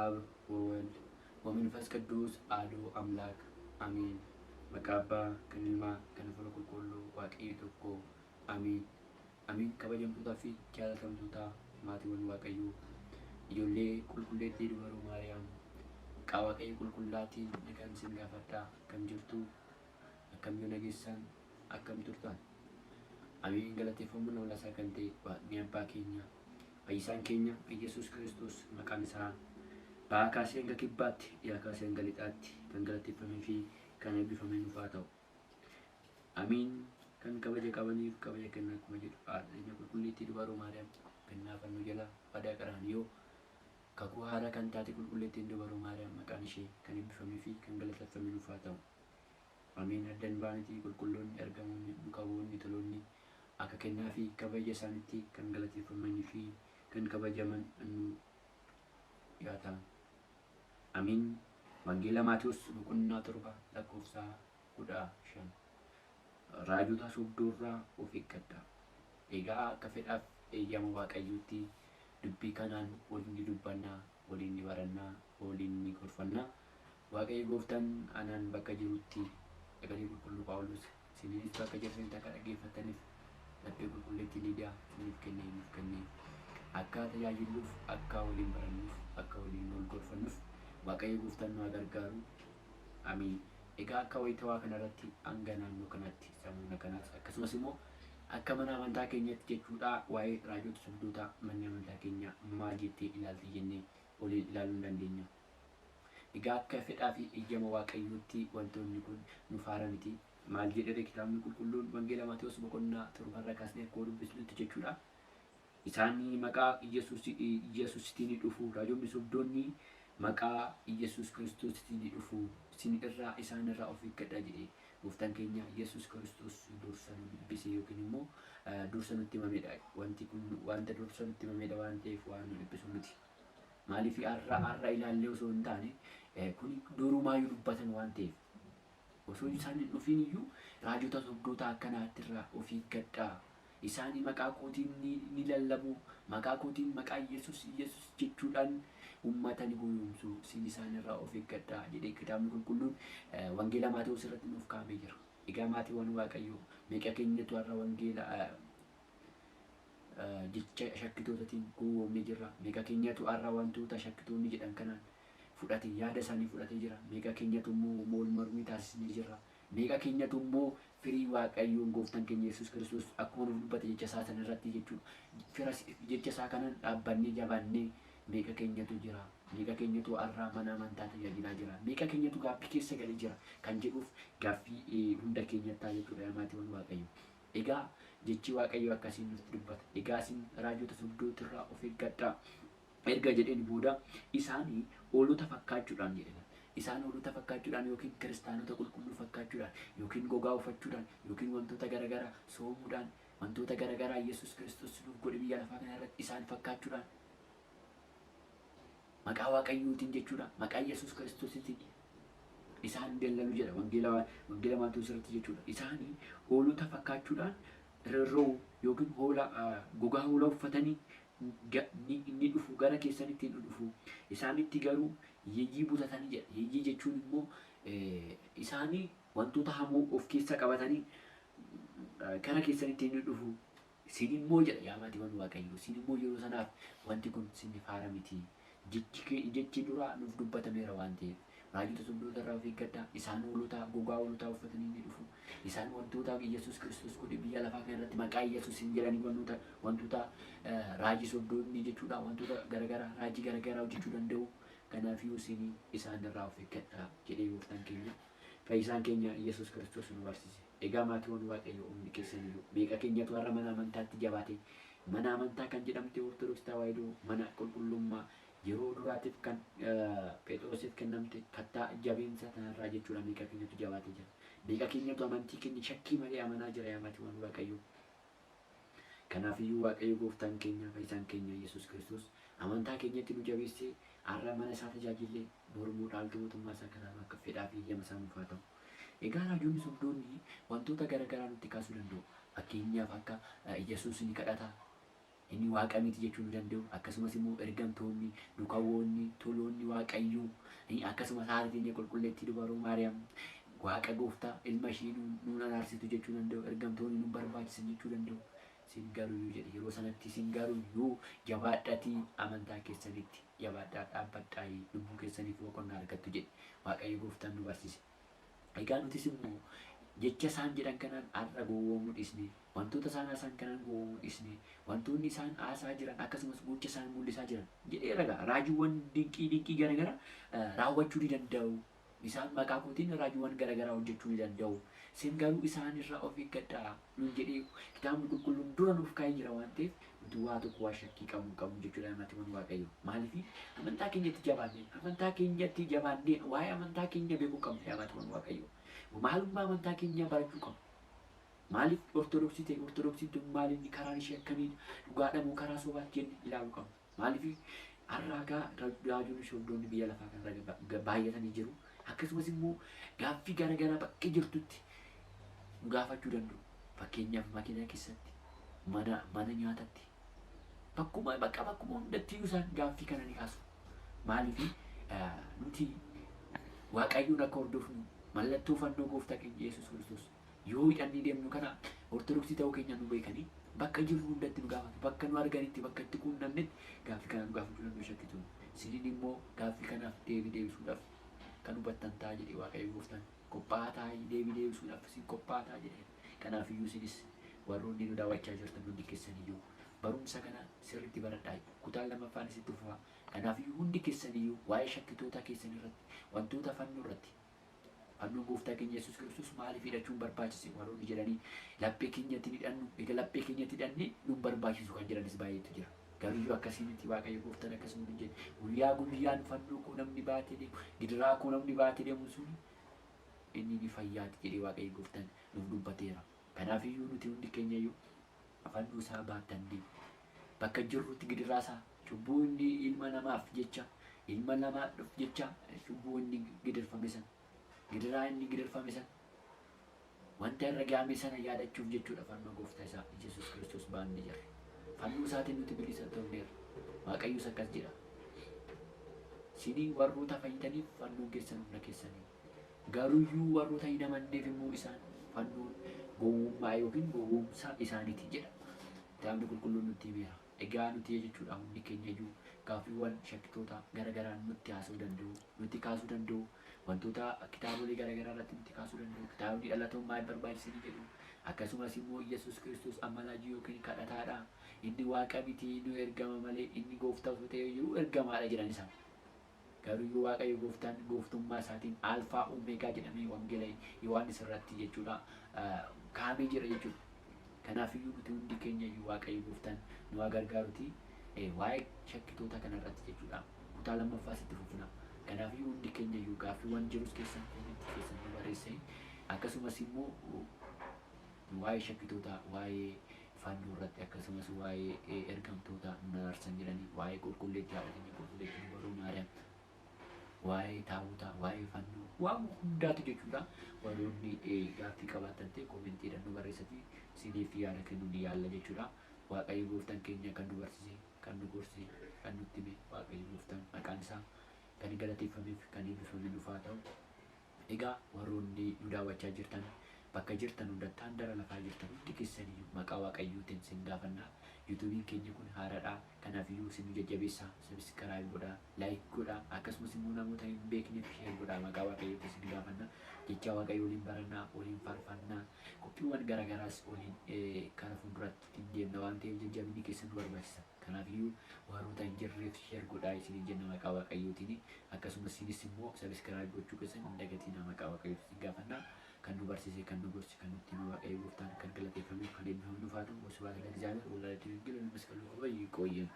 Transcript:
በአብ ወወልድ ወመንፈስ ቅዱስ አሐዱ አምላክ አሜን። Maqaa Abbaa kan Ilmaa kan Hafuura Qulqulluu Waaqayyo tokko አሜን አሜን። Kabajamtootaa fi jaalatamtoota maatiiwwan Waaqayyoo, ijoollee qulqulleettii dubaroo Maariyaam, maqaa Waaqayyo qulqullaatiin nagaan isin gaafadhaa. Akkam jirtu? Akkam yoo nageessan? Akkam turtan? Amiin. Galateeffamuun amala kan ta'e Waaqni Abbaa keenya, Fayyisaan keenya Iyyasuus Kiristoos, maqaan isaa bahaa kaasee hanga kibbaatti, dhiyaa kaasee hanga lixaatti kan galateeffamee fi kan eebbifame nuuf haa ta'u. Amiin. Kan kabaja qabaniif kabaja kennaa akkuma jedhu, haadha qulqulleettii dubaroo Maariyaam kennaa fannoo jala badaa Qaraaniyoo kakuu haaraa kan taate qulqulleettiin dubaroo Maariyaam maqaan ishee kan eebbifamee fi kan galateeffame nuuf haa ta'u. Amiin. Addan baanitii qulqulloonni, ergamoonni, duukaa bu'oonni, toloonni akka kennaa fi kabaja isaaniitti kan galateeffamanii fi kan kabajaman nu yaa ta'an. Amiin. Wangeela Maatewos boqonnaa 7 lakkoofsa 15. Raajota sobdoorraa of eeggadhaa. Egaa akka fedhaaf eeyyama Waaqayyootti dubbii kanaan waliin ni dubbannaa, waliin ni barannaa, waliin ni gorfannaa. Waaqayyo gooftaan anaan bakka jirutti sagalee qulqulluu Phaawulos isininis bakka jirtanitti akka dhaggeeffattaniif laphee qulqulleettii Liidiyaa isiniif kennee nuuf kennee akka tajaajilluuf, akka waliin barannuuf, akka waliin wal gorfannuuf Waaqayyo gooftaan nu haa gargaaru. Amiin. Egaa akka wayitawaa kanarratti hanga naannoo kanatti sammuna kanaas akkasumas immoo akka mana amantaa keenyatti jechuudha, waa'ee raajota sobdootaa manni amantaa keenya maal jettee ilaalti jennee waliin ilaaluu hin dandeenya. Egaa akka fedhaa fi eeyyama Waaqayyootti wantoonni kun nuuf haara miti. Maal jedhee kitaabni qulqulluun? Wangeela Maatewos boqonnaa 7rra kaasnee akkuma dubbisnutti jechuudha. Isaan maqaa Iyyasuusitiin ni dhufu. Raajonni sobdoonni maqaa Iyyasuus Kiristoositiin ni dhufu. Isin irraa isaan irraa of eeggadhaa jedhee gooftaan keenya Iyyasuus Kiristoos dursa nu dubbise yookiin immoo dursa nutti himamedha. Wanti kun wanta dursa nutti himamedha waan ta'eef waan nu dhiphisu miti. Maaliif har'a har'a ilaallee osoo hin taane, kun durumaayyuu dubbatan waan ta'eef, osoo isaan hin dhufin iyyuu raajota sobdoota akkanaatti irraa of eeggadhaa. Isaan maqaa kootiin ni lallabu. Maqaa kootiin, maqaa Iyyasuus Iyyasuus jechuudhaan uummata ni gowwoomsu. Isin isaan irraa of eeggadhaa jedhee kitaabni qulqulluun Wangeela Maatewos irratti nuuf kaa'amee jira. Egaa maatiiwwan Waaqayyoo, meeqa keenyatu har'a wangeela jecha shakkitootaatiin gowwoomnee jirra? Meeqa keenyatu har'a wantoota shakkitoonni jedhan kanaan fudhate, yaada isaanii fudhatee jira? Meeqa keenyatu immoo wal mormii taasisnee jirra? Meeqa keenyatu immoo firii Waaqayyoon gooftaan keenya Yesuus Kiristoos akkuma nuuf dubbate jecha isaa sana irratti jechuudha. Fira jecha isaa kanaan dhaabbannee jabaannee meeqa keenyatu jira? Meeqa keenyatu har'a mana amantaa tajaajilaa jira? Meeqa keenyatu gaaffii keessa galee jira? Kan jedhuuf gaaffii hunda keenyattaa jechuudha, maatiiwwan Waaqayyo. Egaa jechi Waaqayyo akkasiin nutti dubbata. Egaa isin raajota sobdootirraa of eeggadhaa. Erga jedheen booda isaanii hoolota fakkaachuudhaan jedhe. Isaan hoolota fakkaachuudhaan yookiin kiristaanota qulqulluu fakkaachuudhaan yookiin gogaa uffachuudhaan yookiin wantoota garaagaraa soomuudhaan, wantoota garaagaraa Yesuus Kiristoos nuuf godhe biyya lafaa kana irratti isaan fakkaachuudhaan, maqaa Waaqayyootiin jechuudha, maqaa Yesuus Kiristoositiin isaan dallalu jedha wangeela Maatewos irratti jechuudha. Isaanii hoolota fakkaachuudhaan rarra'u yookiin hoola gogaa hoolaa uffatanii ni dhufu, gara keessanitti ni dhufu. Isaanitti garuu yeeyyii butatanii jedha. Yeeyyii jechuun immoo isaanii wantoota hamoo of keessa qabatanii gara keessanitti ni dhufu. Isin immoo jedha, yaa maatiiwwan Waaqayyoo, isin immoo yeroo sanaaf wanti kun isiniif haara miti. Jechi duraa nuuf dubbatameera waan ta'eef. Raajota sobdoota irraa of eeggadhaa. Isaan hoolota gogaa hoolotaa uffatanii ni dhufu. Isaan wantoota Yesuus Kiristoos godhe biyya lafaa kana irratti maqaa Yesuusiin jedhanii wantoota raajii sobdoonni jechuudha. Wantoota garaagaraa, raajii garaagaraa hojjechuu danda'u. Kanaafiyyuu isin isaan irraa of eeggadhaa jedhee gooftaan keenya, fayyisaan keenya Yesuus Kiristoos nu barsiise. Egaa maatiiwwan Waaqayyoo, hundi keessaniyyuu meeqa keenyatu har'a mana amantaatti jabaate, mana amantaa kan jedhamte Ortodoksii Tawaahidoo, mana qulqullummaa yeroo duraatiif kan Phexrosiif kennamte, kattaa jabeensa tanarraa jechuudha, meeqa keenyatu jabaatee jira? Meeqa keenyatu amantii keenya shakkii malee amanaa jira, yaa maatiiwwan Waaqayyoo? Kanaafiyyuu Waaqayyo gooftaan keenya, fayyisaan keenya Yesuus Kiristoos amantaa keenyatti nu jabeessee har'a mana isaa tajaajillee borummoo dhaaltuu mootummaa isaa akka taanu akka fedhaa fi eeyyama isaa nuuf haa ta'u. Egaa raajonni sobdoonni wantoota garaagaraa nutti kaasuu danda'u. Fakkeenyaaf akka Yesuus ni kadhata. Inni waaqa miti jechuu ni danda'u. Akkasumas immoo ergamtoonni, duukaawwoonni, toloonni Waaqayyoo, akkasumas haati teenya qulqulleettii dubaroo Maariyaam waaqa gooftaa ilma ishii nuun araarsitu jechuu danda'u. Ergamtoonni nu barbaachisan jechuu danda'u. Isin garuyyuu jedhe yeroo sanatti isin garuyyuu jabaadhatii amantaa keessanitti jabaadhaa dhaabbadhaa lubbuu keessaniif boqonnaa argattu jedhe Waaqayyo gooftaan nu barsiise. Egaa nutis immoo jecha isaan jedhan kanaan har'a gowwoomuu dhiisne, wantoota isaan haasa'an kanaan gowwoomuu dhiisne, wantoonni isaan haasaa jiran akkasumas gocha isaan mul'isaa jiran jedhee ragaa raajiiwwan dinqii dinqii garaagaraa raawwachuu ni danda'u. Isaan maqaa kootiin raajiiwwan garaagaraa hojjechuu ni danda'u. Isin garuu isaan irraa of eeggadhaa nuun jedhee kitaabni qulqulluun dura nuuf kaa'ee jira waan ta'eef nuti waa tokko waa shakkii qabnu hin qabnu jechuudha maatiiwwan Waaqayyoo. Maaliif amantaa keenyatti jabaannee amantaa keenyatti jabaannee waa'ee amantaa keenya beekuu qabna yaa maatiiwwan Waaqayyoo. Maalummaa amantaa keenyaa barachuu qabna. Maaliif ortodoksii ta'e ortodoksiin tun maaliif karaan ishee akkamiidha dhugaadha moo karaa sobaatti jennee ilaaluu qabna. Maaliif har'a egaa raajoonni sobdoonni biyya lafaa kanarra baay'atanii jiru. Akkasumas immoo gaaffii garaagaraa bakka jirtutti nu gaafachuu danda'u. Fakkeenyaaf makiinaa keessatti, mana mana nyaatatti, bakkuma bakka bakkuma hundatti isaan gaaffii kana ni kaasu. Maaliif nuti Waaqayyoon akka hordofnu mallattoo fannoo gooftaa keenya Yesuus Kiristoos yoo hidhannee deemnu kana ortodoksii ta'uu keenya nu beekanii bakka jirru hundatti nu gaafatu. Bakka nu arganitti, bakka itti quunnamnetti gaaffii kana nu gaafachuu danda'u shakkitu. Isiniin immoo gaaffii kanaaf deebii deebisuudhaaf kan hubattan ta'a jedhee Waaqayyo gooftaan qophaa'aa taa'ii deebii deebisuudhaaf isin qophaa'aa ta'a jedhee. Kanaaf iyyuu isinis warroonni nu daawwachaa jirtan hundi keessan iyyuu barumsa kana sirriitti baradhaa. Kutaan lammaffaan isitti fufa. Kanaaf iyyuu hundi keessan iyyuu waa'ee shakkitoota keessan irratti wantoota fannoo irratti fannoon gooftaa keenya Yesuus Kiristoos maaliif hidhachuun barbaachise warroonni jedhanii laphee keenyatti hidhannu ega laphee keenyatti hidhannee nun barbaachisu kan jedhanis baay'eetu jira. Garuu iyyuu akkasii miti Waaqayyo gooftaan akkasuma hin jedhe. Guyyaa guyyaan fannoo koo namni baatee deemu gidiraa koo namni baatee deemu sun inni ni fayyaati jedhee Waaqayyo gooftaan nuuf dubbateera. Kanaaf iyyuu nuti hundi keenya iyyuu fannoo isaa baattannee bakka jirrutti gidiraa isaa cubbuu inni ilma namaaf jecha ilma namaaf jecha cubbuu inni gidirfame sana gidiraa inni gidirfame sana wanta irra gahame sana yaadachuuf jechuudha fannoo gooftaa isaa Yesuus Kiristoos baannee jirra. Fannoo isaatiin nuti bilisa ta'neerra. Waaqayyos akkas jedha. Isinii warroota fayyitaniif fannoon keessan humna keessanii. Garuyyuu warroota hin amanneef immoo isaan fannoon gowwummaa yookiin gowwoomsa isaaniiti jedha. Kitaabni qulqulluun nutti himeera. Egaa nuti jechuudha hundi keenya iyyuu gaaffiiwwan shakkitoota garaagaraa nutti haasa'uu danda'u, nutti kaasuu danda'u, wantoota kitaabolee garaagaraa irratti nutti kaasuu danda'u, kitaabni dhalatoon maal barbaachisanii jedhu, akkasumas immoo Yesuus Kiristoos amalaajii yookiin kadhataadha. Inni waaqa miti, inni ergama malee, inni gooftaa osoo ta'ee jiru ergamaadha jedhan isaan. Garuyyuu Waaqayyo gooftaan gooftummaa isaatiin Alfaa Omeegaa jedhamee wangeela Yohaannis irratti jechuudha kaa'amee jira jechuudha. Kanaafiyyuu nuti hundi keenya iyyuu Waaqayyo gooftaan nu haa gargaaruti waa'ee shakkitoota kanarratti jechuudha. Kutaa lammaffaas itti fufna. Kanaafiyyuu hundi keenya iyyuu gaaffiiwwan jirus keessan koomentii keessan nu barreessai. Akkasumas immoo waa'ee shakkitoota waa'ee fannoo irratti akkasumas waa'ee ergamtoota nu ararsan jedhanii waa'ee qulqulleettii haadha keenya qulqulleettii dubaroo Maariyaam waa'ee taabotaa waa'ee fannoo waan hundaatu jechuudha warroonni gaaffii qabaatan ta'e koomentiidhaan nu barreessati isiniif yaada kennuu ni yaalla jechuudha. Waaqayyo gooftaan keenya kan nu barsiise kan nu gorse kan nutti hime Waaqayyo gooftaan maqaan isaa kan galateeffameef kan eebbifame nuuf haa ta'u. Egaa warroonni nu daawwachaa jirtan bakka jirtan hundatti handara lafaa jirtan hundi keessaniyyuu maqaa Waaqayyootiin sin gaafannaa. Yuutuubiin keenya kun haaraadha. Kanaafiyyuu isin nu jajjabeessaa, subscribe godhaa, like godhaa, akkasumas immoo namoota hin beekneef share godhaa maqaa Waaqayyootiin sin gaafanna. Jecha Waaqayyoo waliin barannaa, waliin faarfannaa, qophiiwwan garaagaraas waliin kara fuulduraatti ittiin deemna waan ta'eef jajjabinni keessan nu barbaachisa. Kanaafiyyuu warroota hin jirreef share godhaa isiniin jenna maqaa Waaqayyootiin. Akkasumas isinis immoo subscribe gochuu keessan hin dagatinaa maqaa Waaqayyootiin sin gaafanna. Kan nu barsiise, kan nu gorse, kan nutti hime Waaqayyo gooftaan kan galateeffameef kan eebbifamu nuuf haa ta'u. ወስብሐት ለእግዚአብሔር ወለወላዲቱ ድንግል ወለመስቀሉ ክቡር። ይቆየን።